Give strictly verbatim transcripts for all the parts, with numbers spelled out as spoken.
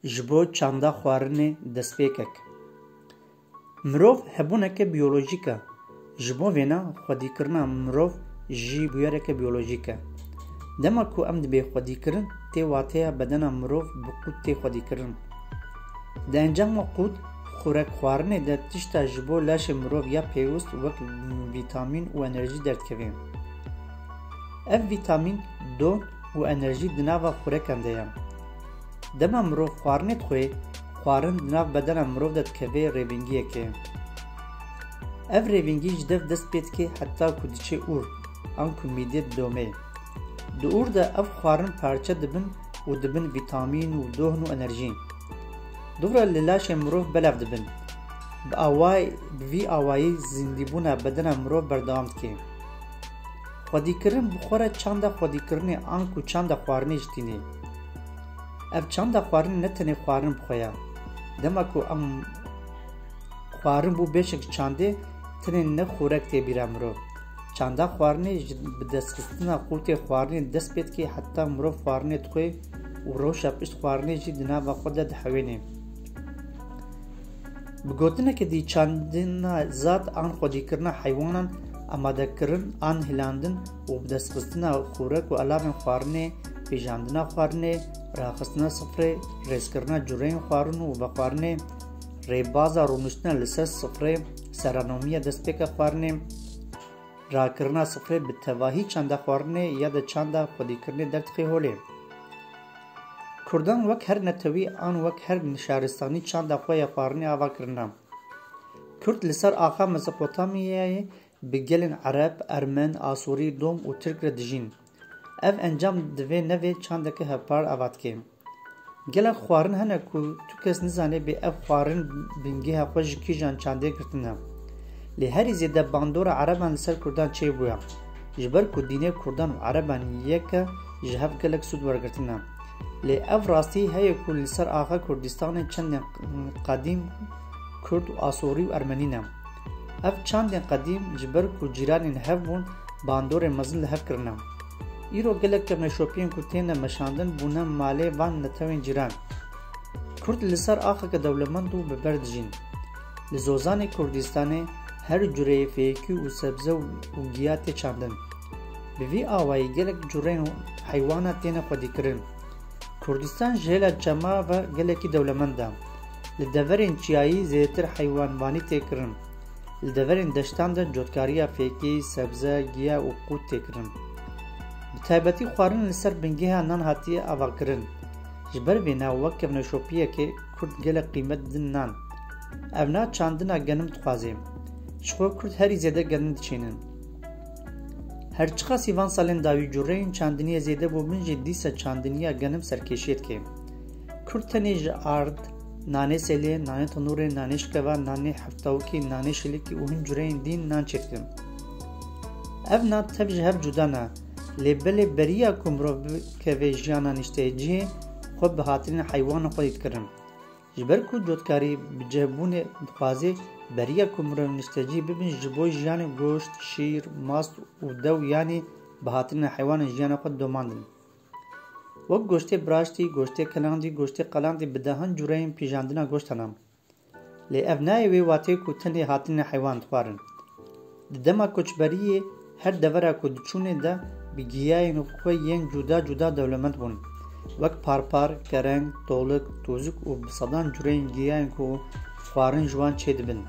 Ji bo çanda xwarinê destpêkek. Mirov hebûneke biyolojîk e. Ji bo vêna xwedîkirina mirov jî bûyereke biyolojîk e. Dema ku em dibê xwedîkirin, tê wateya bedena mirov bi qût tê xwedîkirin. Di encama qût, xurek xwarinê de tişta ji bo laşê mirov ya pêwist wek vîtamîn û enerjî derdikeve. Ev vîtamîn, don û enerjî di nava xurekan de ye. Dema mirov xwarinê dixwe, xwarin di nav bedena mirov de dikeve rêvîngiyekê. Ev rêvîngî ji dev dest pê dike heta ku diçe ûr, anku mîdê didome. Di ûr de ev xwarin parçe dibin û dibin vîtamîn û dohn û enerjî. Dû re li laşê mirov belav dibin. Bi away-, bi vî awayî zindîbûna bedena mirov berdewam dike. Xwedîkirin bi xwe re çanda xwedîkirinê anku çanda xwarinê jî tîne. Ev çanda xwarinê ne tenê xwarin bi xwe ye. Dema ku em xwarin bû beşek çandê, tenê ne xurek tê bîra mirov. Çanda xwarinê ji bi destxistina qûtê xwarinê dest pê dike heta mirov xwarinê dixwe û rewşa pişt xwarinê jî di nava xwe de dihewêne. Bi gotineke dî, çandina zat an xwedîkirina heywanan, amadekirin an hilandin û bi destxistina xurek û alavên xwarinê, pêjandina xwarinê, raxistina sifrê, rêzkirina cureyên xwarin û vexwarinê, rêbaza rûniştina li ser sifrê, seranomiya destpêka xwarinê, rakirina sifrê bi tevahî çanda xwarinê ya de çanda xwedîkirinê derdixe holê. Kurdan wek her netewî an wek her şaristanî çanda xwe ya xwarinê ava kirine. Kurd li ser axa Mezopotamyayê bi gelên Ereb, Ermen, Asûrî, Dom û Tirk re dijîn. Ev encam divê nevê çandeke hevpar ava dike. Gelek xwarin hene ku tu kes nizane bê ev xwarin bingêha xwe ji kîjan çandê girtine. Lê herî zêde bandora Ereban li ser Kurdan çêbûye. Ji ber ku dînê Kurdan û Ereban yek e, ji hev gelek sûd wergirtine. Lê ev rastî heye ku li ser axa Kurdistanê çendên qedîm Kurd û Asorî û Ermenî ne. Ev çandên qedîm ji ber ku cîranên hev bûn, bandorên mezin li hev kirine. Îro gelek kevneşopiyên ku têne meşandin bûne malê van netewên cîran. Kurd li ser axeke dewlemend û bi ber dijîn. Li zozanê Kurdistanê her cureyê fêkî û sebze û giya tê çandin. Bi vî awayî gelek cureyên heywana têne xwedîkirin. Kurdistan ji hêla çema ve gelekî dewlemend e. Li deverên çiyayî zêdetir heywanvanî tê kirin. Li deverên deştan de cotkariya fêkî, sebze, giya û qût tê kirin. Bi taybetî xwarin li ser bingêha nan hatiye avakirin. Ji ber vêna wek kevneşopiyekê Kurd gelek qîmet didin nan. Ev na çandina genim dixwaze. Ji xwe Kurd herî zêde genim diçînin. Her çiqasî van salên dawî cureyên çandiniyê zêde bûbin jî dîsa çandiniya genim serkêşiyê dike. Kurd tenê ji ard, nanê selê, nanê tenûrê, nanê şikeva, nanê heftawikî, nanê şilikî û hin cureyên dîn nan çêdikin. Ev nan tev ji hev cuda ne, lê belê beriya ku mirov bikeve jiyana niştecihê, xwe bi hatinên heywanan xwedî dikirin. Ji ber ku cotkarî bi cihbûnê dixwaze, beriya ku mirov niştecî bibin ji bo jiyanê goşt, şîr, mast û dew, yanî bi hatinên heywanan jiyana xwe domandin. Wek goştê biraştî, goştê kelandî, goştê qalandî bi dehan cureyên pîjandina goşt hene. Lê ev nayê wê wateyê ku tenê hatinên heywan dixwarin. Di dema koçberiyê her devera ku diçûnê de bi giyayên xwe yên cuda cuda dewlemend bûn. Wek parpar, kereng, tolik, tûzik û bi sedan cureyên giyayên ku xwarin ji wan çêdibin.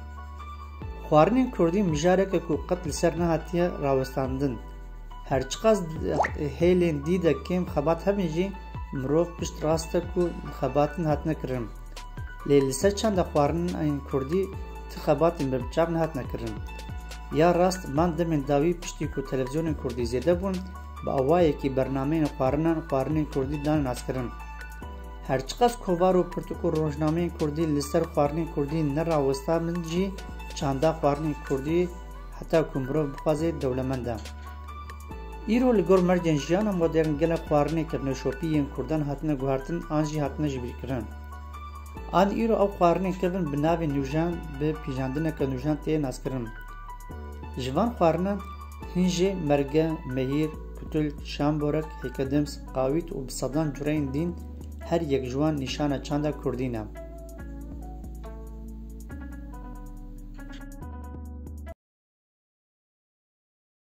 Xwarinên kurdî mijareke ku qet li ser nehatiye rawestandin. Her çiqas hêlên dî de kêm xebat hebin jî, mirov pişt rast e ku xebatin hatine kirin. Lê li ser çanda xwarinên kurdî ti xebatên berbiçav nehatine kirin. Ya rast, van demên dawî piştî ku televîzyonên kurdî zêde bûn, bi awayekî bernameyên xwarinan xwarinên kurdî dane naskirin. Her çiqas kovar û pirtûk û rojnameyên kurdî li ser xwarinên kurdî nerawestabin jî, çanda xwarinên kurdî heta ku mirov bixwaze dewlemend e. Îro li gor mercên jiyana modern gelek xwarinên kevneşopî yên kurdan hatine guhertin an jî hatine jibîrkirin. An îro ew xwarinên kevin bi navê nûjan, bi pîjandineke nûjan tê naskirin. Ji van xwarinan hin jê merge, mehîr, kutul, şamborek, hêkedims, qawît û bi sedan cureyên dîn Her yek ji wan nîşana çanda kurdî ne.